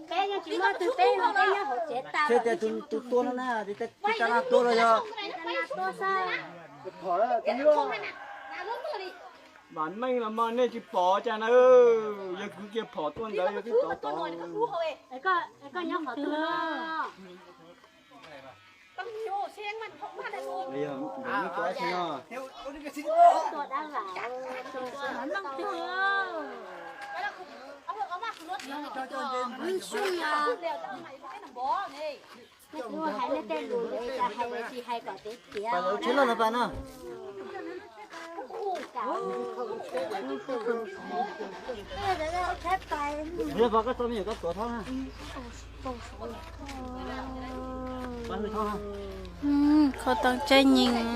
Peb yeej tsis muaj twg, peb los peb nyob hauv tsev tas. Thiab tias tus tua no na, tus tua no los yog. Vam meej los mas nej tsis pom cas na, yog kuv cia phom tuaj ntawd yog twb tod tod. Koj nyob qhov twg no? Hais nej tej lus ntawd cas hais tsis hais kom tiav tiav. Tsis loj no pas no. Yog pom koj txo me nyuam koj tuav thob na. Kho tau tsaib nyeeg.